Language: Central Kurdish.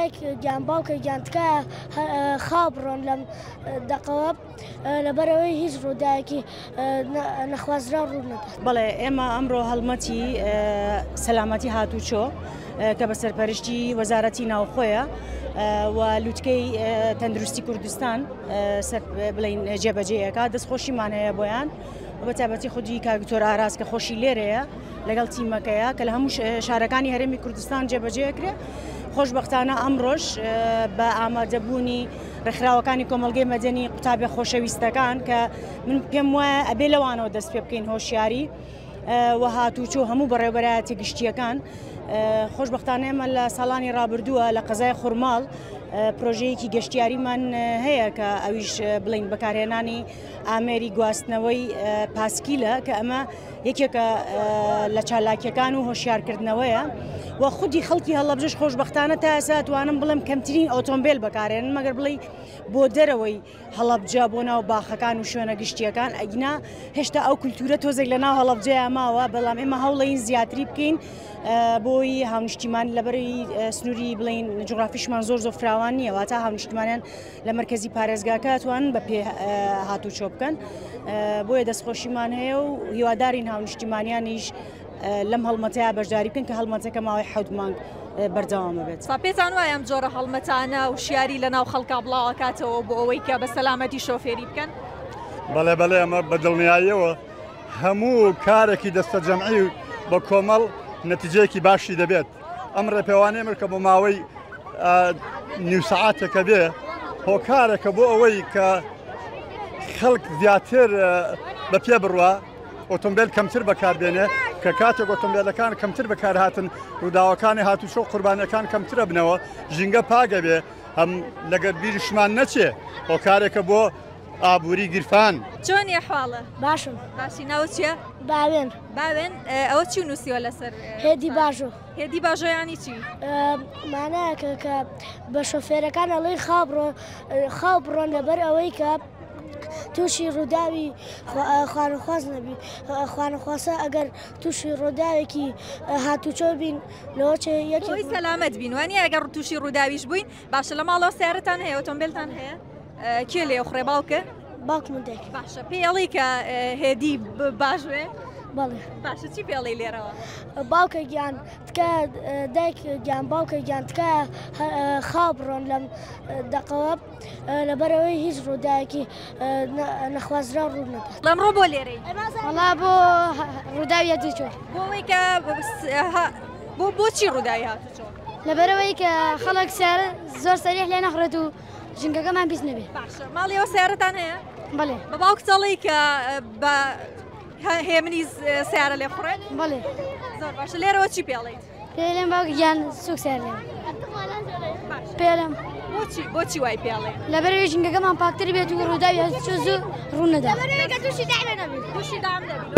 دایک گیان باوکە گیان تکایە خاو بڕۆن لەم دەقەوە لەبەرئەوەی هیچ ڕووداوێکی نەخوازراو ڕوو نەدات. بەڵێ ئێمە ئەمڕۆ هەڵمەتی سەلامەتی هاتوچۆ کە بە سەرپەرشتی وەزارەتی ناوخۆیە و لوتکەی تەندروستی کوردستان بڵین جێبەجێیەکە دەستخۆشیمان هەیە بۆیان و بە تایبەتی خودی کاک دکتۆر ئاراس کە خۆشی لێرەیە لەگەڵ تیمەکەیە کە لە هەموو شارەکانی هەرێمی کوردستان جێبەجێ کرێ خۆشببختانە ئەمڕۆش بە ئامادەبوونی ڕێکخراوەکانی کۆمەڵگەی مەدەنی قوتابیە خۆشەویستەکان کە من پێم وایە ئەبێ لەوانەوە دەست پێ بکەین هۆشیاری و هاتوچۆ هەموو بەڕێوبەرایەتی گشتیەکان خۆشببختانە ئێمە لە ساڵانی ڕابردووە لە قەزای خورماڵ پرۆژەیەکی گەشتیاریمان هەیە کە ئەویش بڵین بەکارهێنانی ئامێری گواستنەوەی پاسکیلە کە ئەمە یەکێکە لە چالاکیەکان و هۆشیارکردنەوەیە و خودی خەڵکی هەڵەبجەش خۆشبەختانە تا ئێستا توانم بڵێم کەمترین ئۆتۆمبیل بەکارێنن مەگەر بڵێ بۆ دەرەوەی هەڵەبجە بۆ ناو باخەکان و شوێنە گشتیەکان ئەگینا هێشتا ئەو کولتورە تۆزێک لە ناو هەڵەبجەیە ماوە بەڵام ئێمە هەوڵین زیاتری بکەین بۆی هاونیشتیمان لەبەری سنووری بڵین جوگرافیشمان زۆر زۆر فراوان نییە واتە هاونیشتمانیان لە مەرکەزی پارێزگاکە توانن بە پێ هاتوچۆ بکەن بۆیە دەستخۆشیمان هەیە و هیوادارین هاونیشتیمانیانیش لەم هەڵمەتەیە بەشداری بکەن کە هەڵمەتەکە ماوەی حەوت مانگ بەردەوامە بێت. پێتان وایە ئەم جۆرە هەڵمەتانە وشیاری لە ناو خەڵکا بڵاوەکاتەوە بۆ ئەوەی کە بە سەلامەتی شۆفێری بکەن؟ بەڵێ بەڵێ ئەمە بە دڵنیاییەوە هەموو کارێکی دەستەجەمعی و بە کۆمەڵ نەتیجەیەکی باشی دەبێت. ئەم ڕێپێوانەی ئەمر کە بۆ ماوەی نیو سەعاتێکە بێ هۆکارێکە بۆ ئەوەی کە خەڵک زیاتر بە پێ بڕوا ئۆتۆمبیل کەمتر بەکاربێنێ کە کاتێک ئۆتۆمبیلەکان کەمتر بەکارهاتن ڕووداوەکانی هاتوچۆ قوربانەکان کەمترە بنەوە ژینگە پاگەبێ هەم لەگەر بیرشمان نەچێ هۆکارێکە بۆ ئابووری گیرفان. چۆنی ئەحواڵە؟ باشم. باشی ناوت چییە؟ باوێن. باوێن ئەوە چی نووسیوە لەسەر؟ هێدی باژۆ. هێدی باژۆ یانی چی؟ مانایەکە کە بە شۆفێرەکان ئەڵێی خاو بڕۆ خاو بڕۆن لەبەر ئەوەی کە تووشی ڕووداوی خوانەخواز نەبی خوانەخواسە ئەگەر تووشی ڕووداوێکی هاتوچۆ بین لەوە چێ یەکێ بۆی سەلامەت بین وانە ئەگەر تووشی ڕووداویش بووین باشە لە ماڵەوە سیارەتان هەیە ئۆتۆمبیلتان هەیە؟ کێ لێ خوڕێ باوکە؟ باوکم و دایکم. باشە پێی ئەڵێی کە هێدی باش بێ؟ بەڵێ. باشە چی پێ ئەڵێی لێرەوە؟ باوکە گیان تکایە دایک گیان باوکە گیان تکایە خاو بڕۆن لەم دەقەوە لەبەرئەوەی هیچ ڕووداوێکی نەخوازراو ڕوو نەدات. ئەمڕۆ بۆ لێرەی؟ وەڵا بۆ ڕووداوی هاتوچۆ. بۆ ئەوەی کە بۆ بۆچی ڕووداوی هاتوچۆ؟ لەبەرئەوەی کە خەڵک سیارە زۆر سەریع لێ نەخڕێت و ژینگەکەمان پیس نەبێ. باشە ماڵی ئەوە سیارەتان هەیە؟ بەڵێ. بە باوکت ئەڵێی کە بە هێمنی سیارە لێ خوڕێت؟ بەڵێ. زۆر باشە لێرەوە چی پێ ئەڵێیت؟ پێ ئەڵێم باوک گیان سوک سیار لێ پێ ئەڵێم. بۆچی بۆچی وای پێ ئەڵێی؟ لەبەرئەوەی ژینگەکەمان پاکتر بێت و ڕووداوی هاتوچۆ زوو ڕوو نەدا. لەبەرئەوەی کە تووشی دەعم نەبین. تووشی دەعم نەبین.